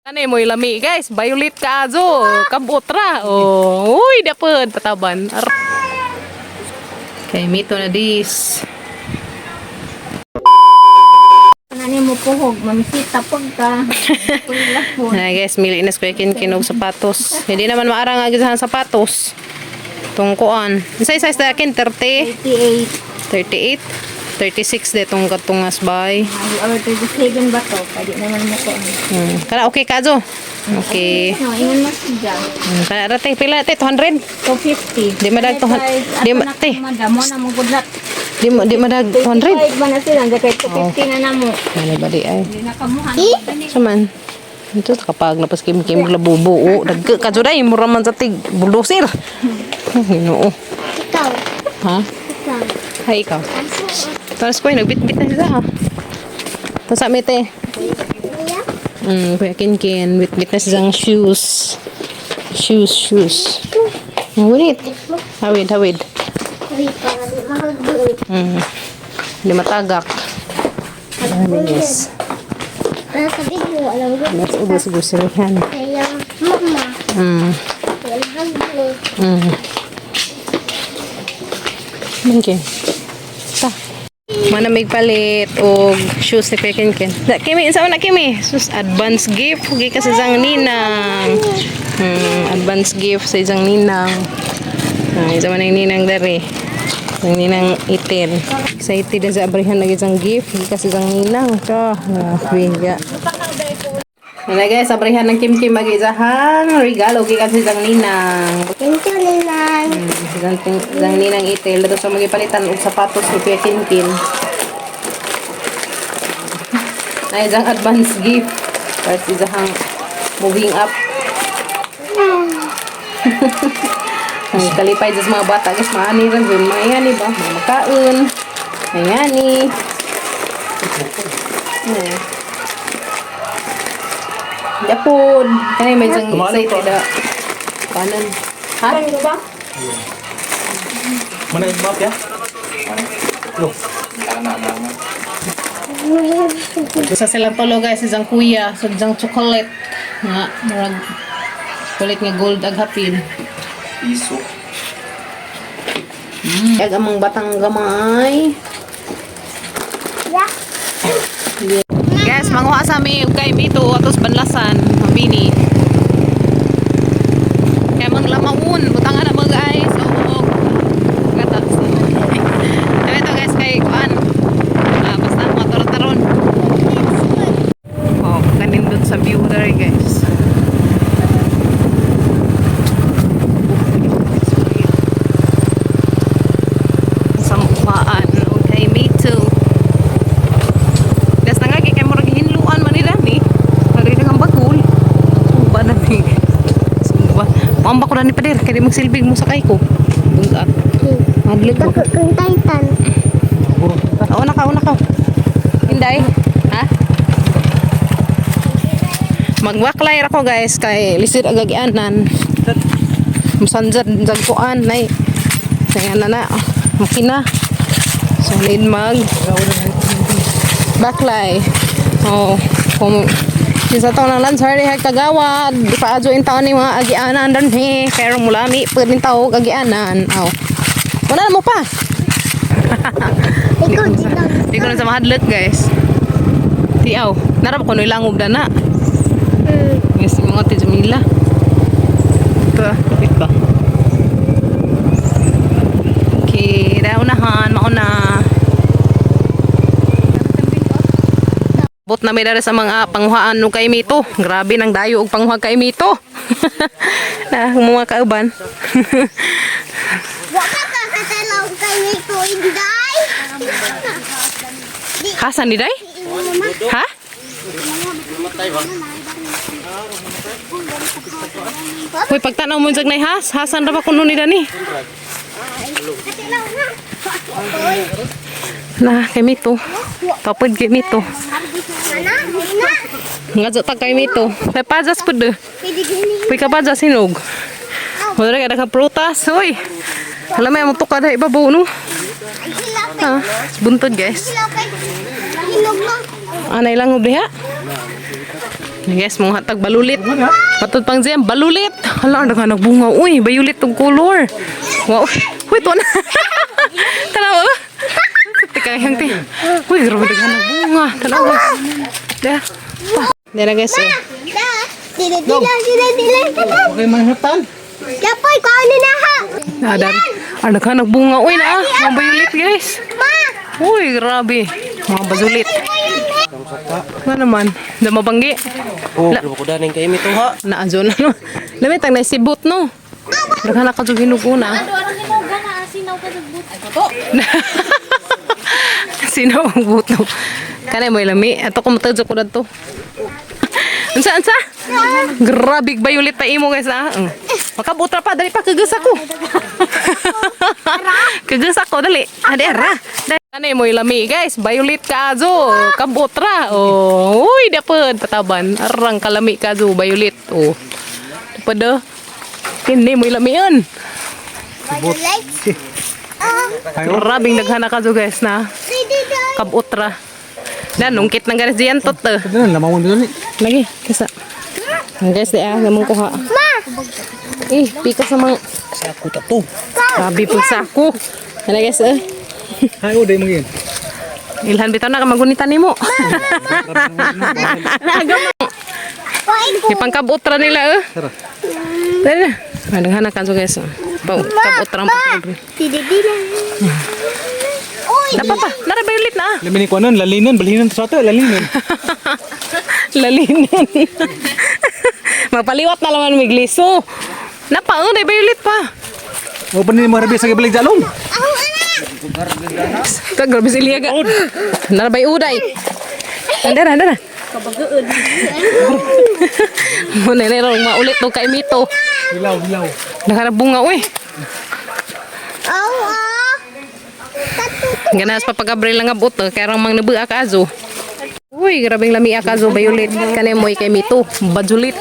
Ano mo lami guys, violet ka azo, kabutra. Oh, uy, dapod pataban. Okay, mito na dis. Ano mo puhog, mamisita pag ka. Pulapon. Na guys, mili na square kin kinog sapatos. Hindi naman maarang nga gisahan sapatos. Tungkuan. Size size na kin 30, 88. 38, 36 de tong katungas bay. Ay, or 37 ba to? Pwede naman mo ko. Kana okay ka azo? Okay. No, ingon mo siya. Kana ra te pila te 200. 250. Di madag 200. Di ma te. Madamo na mo good luck. Di madag 200. 35 ba na sila? Kaya 250 na na mo. Ano ba di ay? Hindi na kamuhan. Saman. Ito kapag napas kim kim labubo o dagko ka juday mura man sa tig bulldozer. Ginoo. Ikaw. Ha? Ikaw. Hay ikaw. Tapos ko nagbitbit na sila ha. Tapos sa mete. Kuya? Kuya Kinkin, bitbit na siyang shoes. Shoes, shoes. Ngunit. Hawid, hawid. Uy, para di mahagod. Hindi matagak. Ano, yes. Para sa video, alam ko. Let's ubos gusirihan. Kaya, mama. Wala hagod. Okay. Ta. Manamig palit og shoes ni Kuya Kinkin. Da, Kimi, unsa man na Kimi? Sus, advance gift gi ka sa isang ninang. Advance gift sa isang ninang. Ah, isa man ang ninang dari. Ang ninang itil. Excited na sa abrihan ng isang gift gi ka sa isang ninang. To, biga. Ano guys, abrihan ng Kim Kim mag-isahang regalo gi ka sa isang ninang. Thank you, Ninang. Isang ninang itil. Dito sa magipalitan og sapatos ni Kuya Kinkin. Na isang advance gift. Tapos isang moving up. Ang kalipay sa mga bata guys, maani ra jud, mga ingani ba, mga makaon. Mga ingani. Yapod. Kani may isang excited ah. Kanan. Ha? Mana yung map ya? Loh. Sa silang tulo guys, isang kuya, sa isang chocolate nga murag chocolate nga gold ag hapin. Piso. Ag amang batang gamay. Yeah. Guys, manguha sa mi og kay mito atos banlasan, mabini. Kay mang lamaun, butangan na mo guys. Oo. Gatas. Kaya ito guys kay kuan. Ah, basta motor taron. Oh, kanindot sa view there guys. Sa mukhaan. Okay, me too. Das na nga, kay murag hinluan man nila ni. Pagay ang bagul. Sumba na ni. Sumba. Muamba ko na ni pader kay di magsilbig mo sakay ko. Bungat. Madlit mo. Dako kang Titan. Una ka, una ka. Hinday. Ha? Magwaklay ra ko guys kay lisod agagianan. Musanjad jagpuan nay. Kaya na na makina. So need mag baklay. Oh, kung sa taon ng lancer di kagawad, di pa adyo in taon ni mga agianan danhi, pero mulami pwede tawag agianan. Oh. Wala na mo pa. Ikaw, dito. Di ko na sa mahadlok, guys. Tiaw, narap ko no ilangob na na. Yes, mga ti Jamila. Ito, kapit ba? Okay, daunahan, mauna. Bot na may dara sa mga panguhaan no kay Mito. Grabe nang dayo og panguha kay Mito. Na mga kauban. Wa ka kakatalaw kay Nico Inday. Hasan ni day? Ha? Hoy, pagtanaw mo jag nay has, hasan ra ba kuno ni dani? Katalaw na. Oy. Na, kay Mito. Tapod kay Mito. Ana, na. Nga ta kay Mito. Kay pajas pud. Eh. Pwede gini. Uy ka pajas hinog. Wala ka ka prutas, hoy. Alam mo mo tukad ha ibabaw no. Ay, hilaw kay. Ha, buntod guys. Hilaw kay. Hinog na. Anay lang diha. Yes, mga hatag balulit. Patod pang zem, balulit. Hala, ang daghan bunga. Uy, bayulit tong color. Wow. Uy, tuwa na. Tanaw. Oh. Tika yang ti. Uy, grabe daghan bunga. Tanaw. Da. Dara guys. Eh. Da. Dila dila dila dila. Okay, manghatan. Kapoy ko ni na ha. Ah, dan. Ang daghan bunga. Uy, na. Mga bayulit guys. Ma. Uy, grabe. Mga bazulit. Ano naman? Da mabanggi. Oh, grabe ko daning kay mito ha. Naadyo na no. Lamit ang naisibot no. Daghan na kadyo hinuguna. Sino ang buto? Kanay mo lami. Ato ko matadyo ko dadto. Unsa unsa? Grabe bayulit ta imo guys ah. Makabutra pa dali pa kagas ako. Kagas ako dali. Ade ra. Kanay mo lami guys, bayulit ka azo. Kabutra. Oh, uy dapod pataban. Arang kalami ka azo bayulit. Oh. Dapod oh. Kini mo lami yun. Violet. Grabing daghana ka azo guys na. Dila. Kabutra. Dan nungkit nang garis diyan tot. Eh. Ano na, lamawon dito ni. Lagi, kasa. Ang guys, di ah, namang kuha. Ma. Eh, pika sa mga Sako ta to. grabe po sako. Ano guys, eh. Ay, oh, day mo yun. Ilhan bitaw na ka magunitan nimo. Koy ko. Ipangkabutra nila eh. Tara. Dali na. Madaghan na kanso guys. Oh. Kabutra ang pagkabutra. Dila dila. Uy. Napa pa, nara ba ulit na ah. Lamin ni kuanon, lalinon, balinon sa ato, lalinon. Lalinan. Magpaliwat na laman migliso. Napa, oh, dai ulit pa. Mo pa ni mga rabi sa gibalik jalong. Ako ana. Ka grabe si Liaga. Narabay uday. Andara, andara. Kabagaan. Muna na rong maulit to kay Mito. Hilaw, hilaw. Nakarabunga uy. Oh ah. Tatu. Ganas pa pag-abril lang abot eh, kaya rang mang nabua ka azo. Uy, grabeng lami ka azo bayulit. Kani mo kay Mito, bajulit.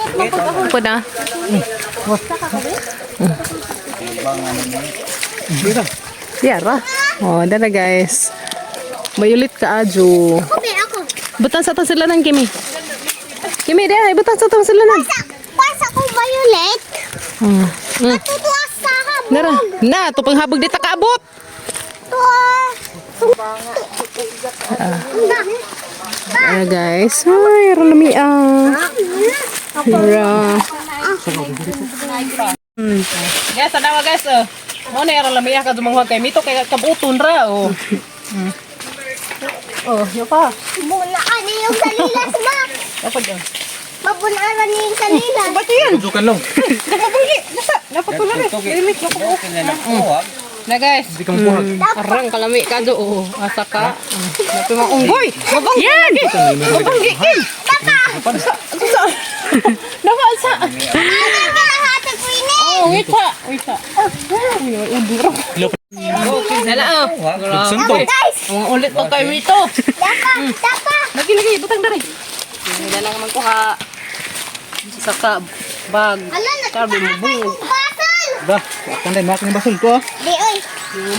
Pada. Dito. Yara. Oh, dala guys. Bayulit ka azo. Ako be ako. Butan sa tong sila ng Kimi. Kimi, diya, butan sa tong sila ng. Sa pasa ko violet. Mm. Tutuwa sa habog. Nara, na, to panghabog di ta kaabot. Tuwa. Ayan guys. Ay, lami ah. Hira. Guys, tanawa guys oh. Mo na ron lami ah kadumanghuag kay mito kay kabuton ra oh. Oh, yo pa. Bunaan niyo yung salilas ba? Dapat oh. Mabunaan niyo yung salilas. Ba't yan? Tujukan lang. Nakabuli. Nasa, napatulan eh. Limit na ko. Na guys. Hindi ka makuha. Arang kalami ka do oh. Asa ka. Napi mga unggoy. Mabang. Yan. Mabanggi kin. Sa sa. Dapat sa. Ano ka lahat ko ini? Oh, wait ha. Wait ha. Uy, uduro. Dala oh. Santo. Guys, Ang ulit to kay Rito. dapa, dapa. Lagi lagi butang dari. Dala nga man kuha. Sa ka bag. Ala, Sabi mo, nagpapakay bungog. kong basol. Ba, kan dai maak ni basol ko. Ah. Di oy.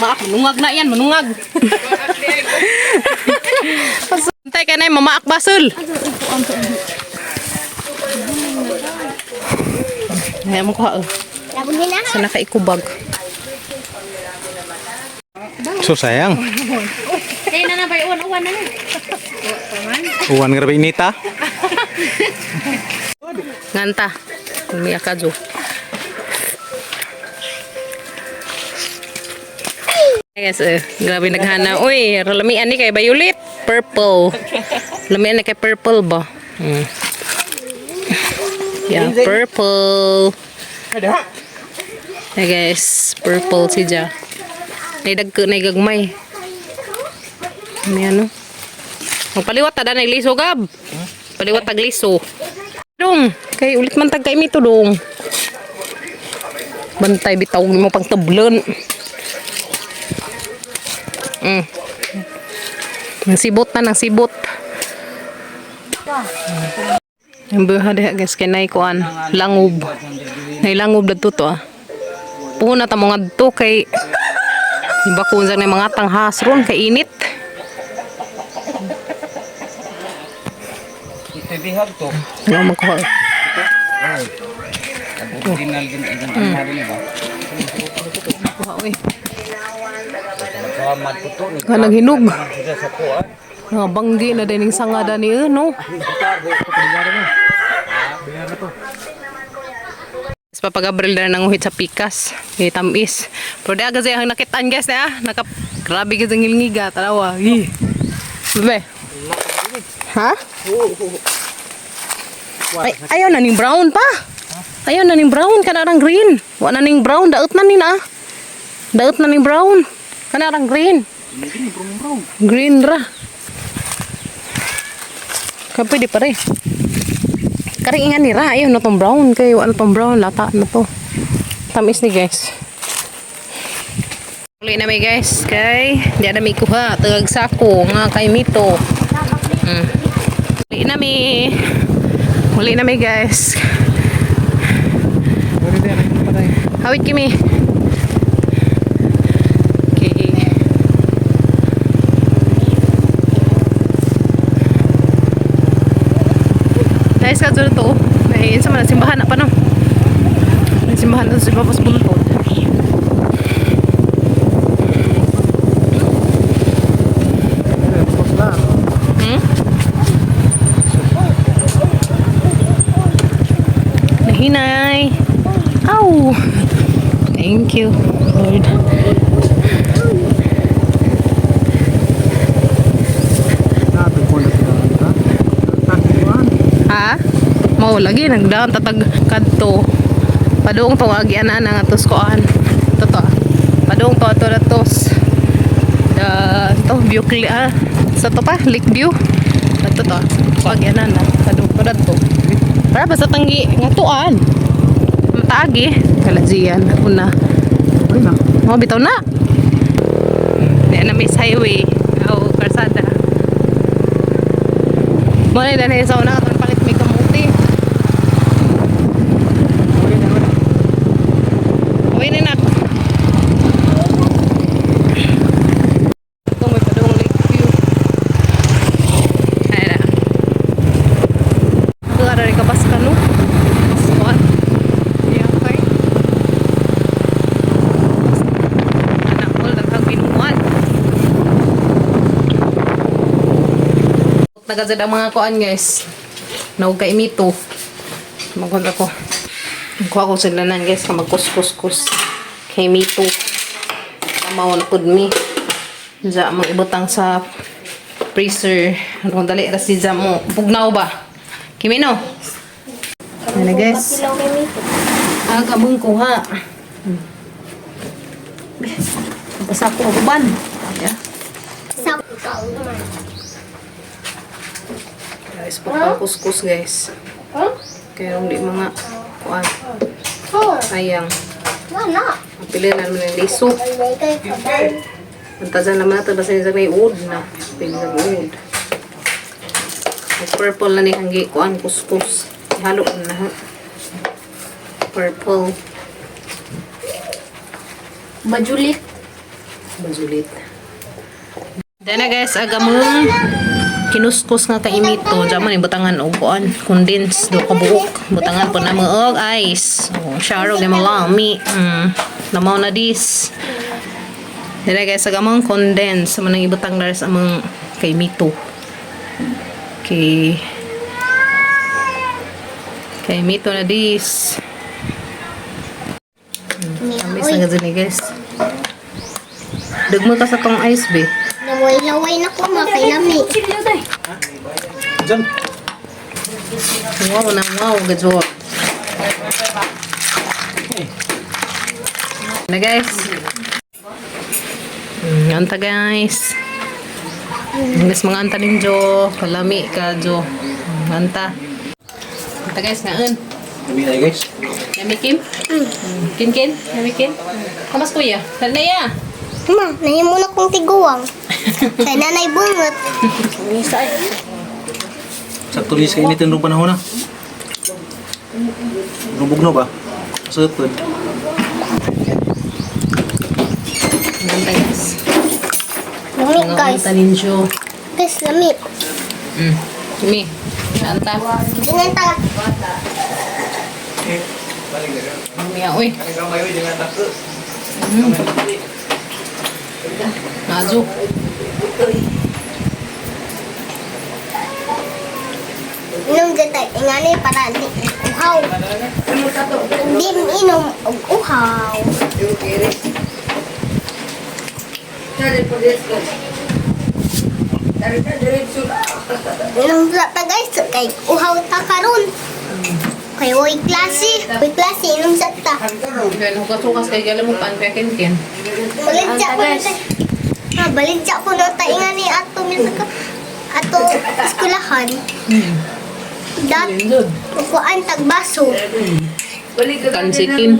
Maak, manungag na yan, manungag. Antay ka na yung mamaak basol. Ayan mo kuha oh. Labog nila Sa nakaikubag. So sayang. Kaya na na ba uwan uwan na na. Uwan grabe inita. Nganta. Umiyak ka, Jo. Yes, eh, grabe naghana. Uy, lamian ni kay Violet. Purple. Lamian ni kay purple ba? Mm. Yeah, purple. Hey guys, purple si Ja. Nay dagko nay gagmay. Ano yan, no? Magpaliwat ta da nay liso gab. Paliwat tag liso. Dong, kay ulit man tag kay mito dong. Bantay bitaw mo pang tablon. Nang sibot na nang sibot. Ang buha diha guys kay nay kuan langob. Nay langob dadto to ah. Puno ta mo ngadto kay iba ko unsa na mga tanghas ron kay init. Bibihag to. Ano magkuha? Original din ang ano rin ba? Kuha oy. Salamat po to. Nga naghinog. Sila sa kuha. Nga banggi na din yung sanga dani eh, no? Sa Papa Gabriel na nanguhit sa pikas. Ni tamis. Pero di agad siya ang nakitaan guys na ah. Naka, grabe kasi ang ngilngiga. Tarawa. Ih. Bebe. Ha? Ay, ayaw na ning brown pa. Ayaw na ning brown. Kanarang green. Wa na ning brown. Daot na ni na. Daot na ning brown. Kanarang green. Green ra. Kaya pwede pa rin. Karing ingan ni ra. Ayaw na tong brown. Kaya wa na tong brown. Lata na to. Tamis ni guys. Uli na may guys. Kay di na may kuha. Tagag sako. Nga kay mito. Uli na may. Uli na may guys. Hawit kimi. Okay. Guys, ka dyan to. May insa man simbahan na pa no. May simbahan na sa Papas Buntod. Nahinay. Ow. Thank you, Lord. Ha? Mao lagi nagdaan tatag kadto. Padung to agi ana nga tos koan. Toto. Padung to ato tos. Da to view clear ah. Sa to pa lake view. Ato to. Ko agi ana na padung to dadto. Para basta tanggi nga tuan. Mataagi kalajian una. Mo bitaw na. Di na miss highway o kalsada. Mo na dahil sa una katong palit may kamuti. Uwi na nak. Ito may padung lake view. Ay na. Ito ara rin kabas ka no. What? Yeah, okay. Anak ko, daghang binuan. Nagazad ang mga kuan guys. Nawag kay mito. Magwag ako. Kuha ko sila nan guys. Ka magkuskus-kus. Kay mito. Kamaw na pud mi. Diya mo ibutang sa freezer. Ano dali ra si mo. Pugnaw ba? Kimino? Ano guys? Kilaw kay Mito. Aga mong kuha. Basta ko uban. Yeah. Sa man. Guys, pagpangkuskus guys. Huh? Kaya hindi mga kuan. Oh, Sayang. wala. Pili na naman yung liso. Alay kay kabal. Antasan naman natin basta yung may wood na. Pili sa wood. May purple na ni ang kuan kuskus. Ihalo na. Ha. Purple. Bajulit. Bazulit. Dana guys, aga mong kinuskus nga kaimito. Diyan man ibutangan og kuan, condense do ka buok. Butangan po na mo og ice. So, sharo gyud mo lami. Namaw na dis. Dana guys, aga mong condense man ang ibutang dara sa among kaimito. Okay. Kaimito na dis. Amis na gazini guys. Dugmo ka sa tong ice be. Laway-laway na ko makilami. Diyan. Wow na wow, gajot. Na guys. Anta guys. Guys, mga anta ninjo. Kalami ka jo. Anta. Anta guys, ngaon. Kami na guys. Yami Kim? Kin Kin? Yami Kim? Kamas kuya? Dali na ya. Ma, nahimo na kong tiguang. Kay nanay bungot. Sakto rin sa init yung panahon na. Rubog na ba? Sutod. Anta guys. Lami Mga guys. anta ninjo. Guys, lami. Kimi. Anta. Ganyan ta. Mia, uy. Mazu. Inom dyan tayo. Ingani para di uhaw. Di inom og uhaw. Inom sa ta guys kay uhaw ta karon. Kay oy klase, oy klase inom sa ta. Kaya hukas-hukas kay gala mo pan kaya kin. Baligya ko na ta. Ha, baligya ko na ta ingani ato minsan ka ato eskwelahan. Dat Lindod. kuan tagbaso. Kansikin.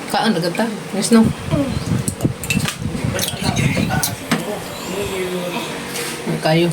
Kaan na ta. Yes no. Kayo.